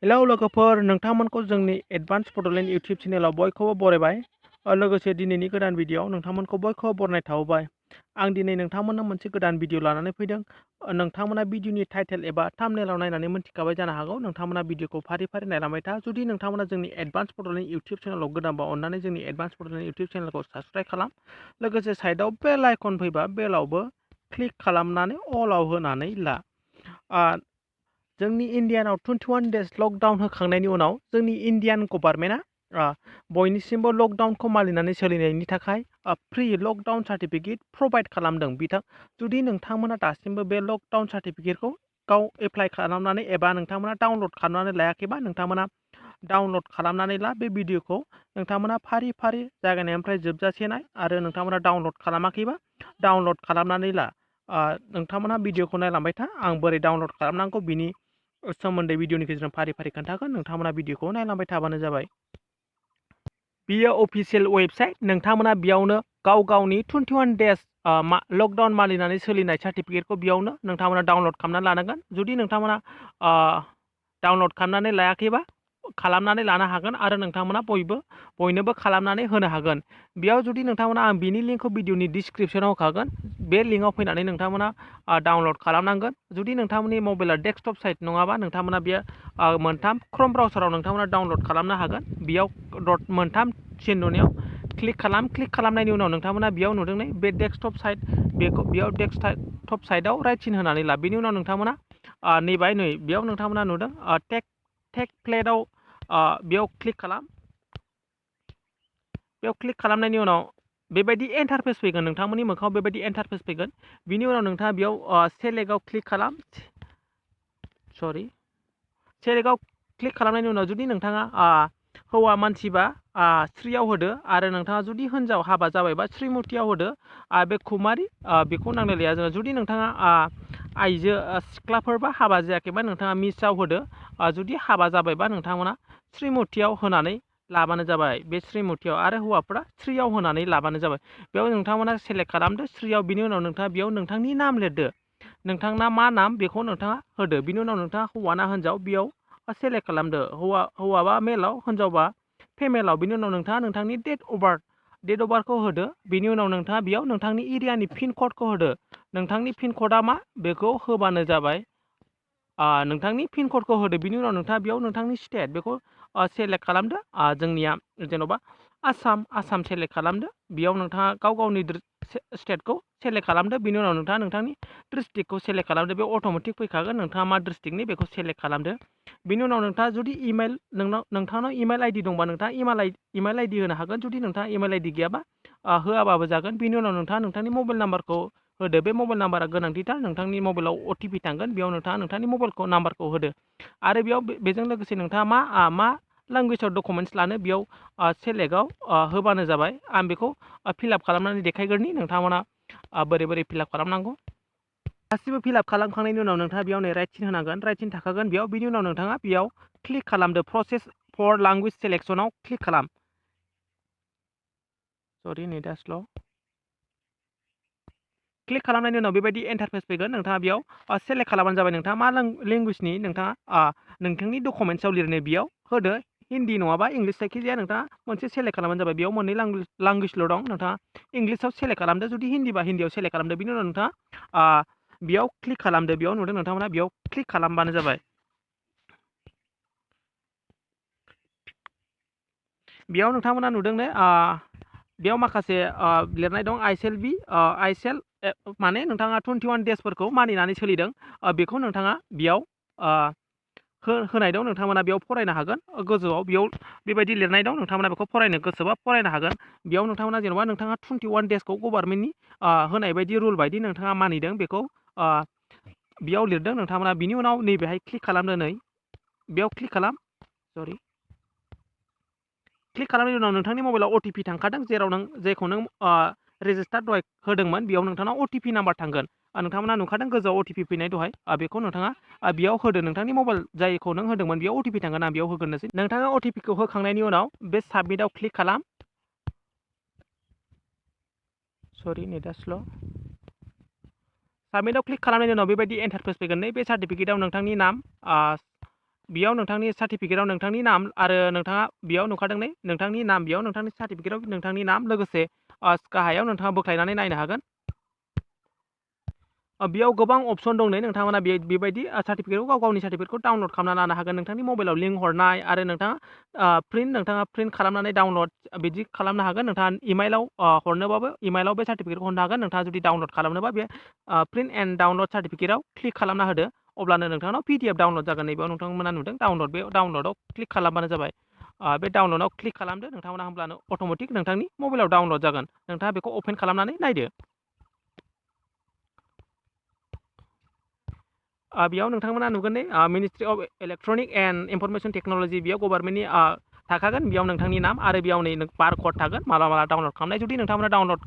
Hello लोगोफोर, नोंथांमोनखौ जोंनि advance Bodoland YouTube चेनेलाव बयखौबो बरायबाय। लोगोसे दिनैनि गोदान भिडिअ'आव नोंथांमोनखौ बयखौबो बरायनाय थाहरबाय। आं दिनै नोंथांमोननो मोनसे गोदान भिडिअ' लानानै फैदों। नोंथांमोना भिडिअ'नि टाइटेल एबा थाम्बनेइलाव नायनानै मोनथिखाबाय जानो हागौ। नोंथांमोना भिडिअ'खौ फारि फारि नायलांबाय था। जुदि नोंथांमोना जोंनि एडभान्स बड'लेण्ड इउटुब चेनेलाव गोदानबा अननानै जोंनि एडभान्स बड'लेण्ड इउटुब चेनेलखौ साबस्क्राइब खालाम। लोगोसे साइडआव बेल आइकन फैबा बेलावबो क्लिक खालामनानै अलाव होनानै ला। जोंनि इण्डियानाव 21 डेज लकडाउन होखांनायनि उनाव जोंनि इण्डियान गभार्नमेन्टआ बयनिसिमबो लकडाउनखौ मानिनानै सोलिनायनि थाखाय फ्रि लकडाउन सार्टिफिकेट प्रभाइड खालामदों। जुदि नोंथांमोना दासिमबो बे लकडाउन सार्टिफिकेटखौ गाव एप्लाइ खालामनानै एबा नोंथांमोना डाउनलड खालामनानै लायाखैबा नोंथांमोना डाउनलड खालामनानै ला। बे भिडिअ'खौ नोंथांमोना फारि फारि जागायनायनिफ्राय जोबजासे नाय आरो नोंथांमोना डाउनलड खालामाखैबा डाउनलड खालामनानै ला। नोंथांमोना भिडिअ'खौ नायलांबाय था। आं बोरै डाउनलड खालामनांगौ बिनि सोमोन्दै भिडिअ'नि गेजेरजों फारि फारि खोन्थागोन। नोंथांमोना भिडिअ'खौ नायलांबाय थाबानो जाबाय। बियो अफिसियेल वेबसाइट। नोंथांमोना बेयावनो गाव गावनि 21 डेज लकडाउन मानिनानै सोलिनाय सार्टिफिकेटखौ बेयावनो नोंथांमोना डाउनलड खालामनानै लानांगोन। जुदि नोंथांमोना डाउनलड खालामनानै लायाखैबा खालामनानै लानो हागोन आरो नोंथांमोना बयनोबो खालामनानै होनो हागोन। बेयाव जुदि नोंथांमोना आं बिनि लिंकखौ भिडिअ'नि डिसक्रिपसनाव होखागोन। बे लिंकआव फैनानै नोंथांमोना डाउनलड खालामनांगोन। जुदि नोंथांमोननि मबाइला डेस्कटप साइट नङाबा नोंथांमोना बेयो मोनथाम क्रम ब्राउजाराव नोंथांमोना डाउनलड खालामनो हागोन। बेयाव मोनथाम सिन नुनायाव क्लिक खालाम। क्लिक खालामनायनि उनाव नोंथांमोना बेयाव नुदों नै बे डेस्कटप साइट, बेयाव डेस्कटप साइटआव राइट सिन होनानै ला। बेनि उनाव नोंथांमोना नैबाय नै बेयाव नोंथांमोना नुदों टेक प्लेटआव बेयाव क्लिक खालाम। बेयाव क्लिक खालामनायनि उनाव बेबायदि एन्टारफेस फैगोन। नोंथांमोननि मोखाङाव बेबायदि एन्टारफेस फैगोन। बिनि उनाव नोंथाङा बेयाव सेलेक्टआव क्लिक खालाम। सेलेक्टआव क्लिक खालामनायनि उनाव जुदि नोंथाङा हौवा मानसिबा स्रियाव होदो आरो नोंथाङा जुदि हिनजाव हाबा जाबायबा श्रीमतियाव होदो। बे कुमारि बेखौ नांलायलाया जोङो। जुदि नोंथाङा आइजो सिख्लाफोरबा हाबा जायाखैबा नोंथाङा मिसआव होदो। जुदि हाबा जाबायबा नोंथांमोना श्रीमतियाव होनानै लाबानो जाबाय। बे श्रीमतियाव आरो हौवाफोरा स्रियाव होनानै लाबानो जाबाय। बेयाव नोंथांमोना सेलेक्ट खालामदो स्रियाव। बिनि उनाव नोंथाङा बेयाव नोंथांनि नाम लिरदो। नोंथांना मा नाम बेखौ नोंथाङा होदो। बिनि उनाव नोंथाङा हौवाना हिनजाव बेयाव सेलेक्ट खालामदो। हौवाबा मेलाव, हिनजावबा फेमेलाव। बिनि उनाव नोंथाङा नोंथांनि डेट अफ बार्थखौ होदो। बिनि उनाव नोंथाङा बेयाव नोंथांनि एरियानि पिन क'डखौ होदो। नोंथांनि पिन क'डआ मा बेखौ होबानो जाबाय। नोंथांनि पिन क'डखौ होदो। बिनि उनाव नोंथाङा बेयाव नोंथांनि स्टेट बेखौ सेलेक्ट खालामदो। जोंनिया जेन'बा आसाम सेलेक्ट खालामदो। बेयाव नोंथाङा गाव गावनि स्टेटखौ सेलेक्ट खालामदो। बिनि उनाव नोंथाङा नोंथांनि डिस्ट्रिक्टखौ सेलेक्ट खालामदो। बे अट'मेटिक फैखागोन। नोंथाङा मा डिस्ट्रिक्टनि बेखौ सेलेक्ट खालामदो। बिनि उनाव नोंथाङा जुदि नोंथांनाव इमेल आइडि दंबा नोंथाङा इमेल आइडि होनो हागोन। जुदि नोंथाङा इमेल आइडि गैयाबा होआबाबो जागोन। बिनि उनाव नोंथाङा नोंथांनि मबाइल नाम्बारखौ होदो। बे मबाइल नाम्बारा गोनांथिथार। नोंथांनि मबाइलाव OTP थांगोन। बेयाव नोंथाङा नोंथांनि नाम्बारखौ होदो। आरो बेयाव बेजों लोगोसे नोंथाङा मा लेंगुवेजआव डकुमेन्टस लानो बेयाव सेलेक्टआव होबानो जाबाय। आं बेखौ फिलआप खालामनानै देखायग्रोनि। नोंथांमोना बोरै बोरै फिलआप खालामनांगौ। गासिबो फिलआप खालामखांनायनि उनाव नोंथाङा बेयाव नै राइट सिन होनांगोन। राइट सिन थाखागोन बेयाव। बिनि उनाव नोंथाङा बेयाव क्लिक खालामदो। प्रसेस फर लेंगुवेज सेलेक्सनाव क्लिक खालाम। नेटआ स्ल'। क्लिक खालामनायनि उनाव बेबायदि एन्टारफेस फैगोन। नोंथाङा बेयाव सेलेक्ट खालामबानो जाबाय। नोंथाङा मा लेंगुवेजनि नोंथाङा नोंथांनि डकुमेन्टसआव लिरनो बेयाव होदो। हिन्दी नङाबा इंलिस जायखिजाया नोंथाङा मोनसे सेलेक्ट खालामबानो जाबाय। बेयाव मोननै लेंगुवेजल' दं। नोंथाङा इंलिसाव सेलेक्ट खालामदो। जुदि हिन्दीबा हिन्दीआव सेलेक्ट खालामदो। बिनि उनाव नोंथाङा बेयाव क्लिक खालामदो। बेयाव नुदों नोंथांमोना बेयाव क्लिक खालामबानो जाबाय। बेयाव नोंथांमोना नुदों ने बेयाव माखासे लिरनाय दं आइसेल माने नोंथाङा 21 डेजफोरखौ मानिनानै सोलिदों। बेखौ नोंथाङा बेयाव होनाय दं। नोंथांमोना बेयाव फरायनो हागोन। गोजौआव बेयाव बेबायदि लिरनाय दं। नोंथांमोना बेखौ फरायनो गोसोबा फरायनो हागोन। बेयाव नोंथांमोना जेन'बा नोंथाङा 21 डेजखौ गभार्नमेन्टनि होनाय बायदि रुल बायदि नोंथाङा मानिदों बेखौ बेयाव लिरदों। नोंथांमोना बिनि उनाव नैबेहाय क्लिक खालामदो। नै बेयाव क्लिक खालाम। क्लिक खालामनायनि उनाव नोंथांनि मबाइलाव OTP थांखादों। जेखौ नों रेजिस्टार दहाय होदोंमोन बेयाव नोंथांनाव OTP नाम्बार थांगोन। नोंथांमोना नुखादों गोजौआव OTP फैनाय दहाय। बेखौ नोंथाङा बेयाव होदो। नोंथांनि मबाइल जायखौ नों होदोंमोन बेयाव OTP थांगोन। आं बेयाव होग्रोनोसै। नोंथाङा OTPखौ होखांनायनि उनाव बे साबमिटआव क्लिक खालाम। नेटआ स्ल'। साबमिटआव क्लिक खालामनायनि उनाव बेबायदि एन्टारफेस फैगोन। नै बे सार्टिफिकेटआव नोंथांनि नाम बेयाव नोंथांनि सार्टिफिकेटआव नोंथांनि नाम आरो नोंथाङा बेयाव नुखादों नै नोंथांनि नाम बेयाव नोंथांनि सार्टिफिकेटआव नोंथांनि नाम लोगोसे गाहायाव नोंथाङा बोख्लायनानै नायनो हागोन। बेयाव गोबां अपसन दं नै नोंथांमोना बेबायदि सार्टिफिकेटखौ गावनि सार्टिफिकेटखौ डाउनलड खालामना लानो हागोन। नोंथांनि मबाइलाव लिंक हरनाय आरो नोंथाङा प्रिन्ट खालामनानै डाउनलड बिदि खालामनो हागोन। नोंथाङा इमेइलाव हरनोबाबो इमेइलाव बे सार्टिफिकेटखौ हरनो हागोन। नोंथाङा जुदि डाउनलड खालामनोबा बे प्रिन्ट एन्ड डाउनलड सार्टिफिकेटआव क्लिक खालामना होदो। अब्लानो नोंथांनाव PDF डाउनलड जागोन। नैबेयाव नोंथांमोना नुदों डाउनलड, बे डाउनलडआव क्लिक खालामबानो जाबाय। बे डाउनलडआव क्लिक खालामदो नोंथांमोना, होमब्लानो अट'मेटिक नोंथांनि मबाइलाव डाउनलड जागोन। नोंथाङा बेखौ अपेन खालामनानै नायदो। बेयाव नोंथांमोना नुगोन नै ministry of electronic and information technology, बेयाव गभार्नमेन्टनि थाखागोन। बेयाव नोंथांनि नाम आरो बेयाव नै बारक'ड थागोन माला डाउनलड खालामनाय। जुदि नोंथांमोना डाउनलड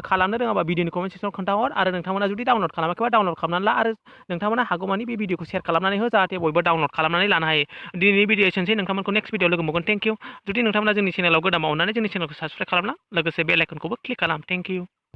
खालामनो रोङाबा भिडिअनि कमेन्ट सेक्सनाव खोन्थाहर, आरो नोंथांमोना जुदि डाउनलड खालामाखैबा डाउनलड खालामनानै ला, आरो नोंथांमोना हागौमानि बे भिडिअखौ शेयार खालामनानै हो, जाहाथे बयबो डाउनलड खालामनानै लानो हायो। दिनैनि भिडिअ एसेनोसै, नोंथांमोनखौ नेक्स्ट भिडिअ लोगो मोनगोन। Thank you. जुदि नोंथांमोना जोंनि चेनेलाव गोदान, अननानै जोंनि चेनेलखौ साबस्क्राइब खालामना लोगोसे बेल आइकनखौबो क्लिक खालाम। Thank you.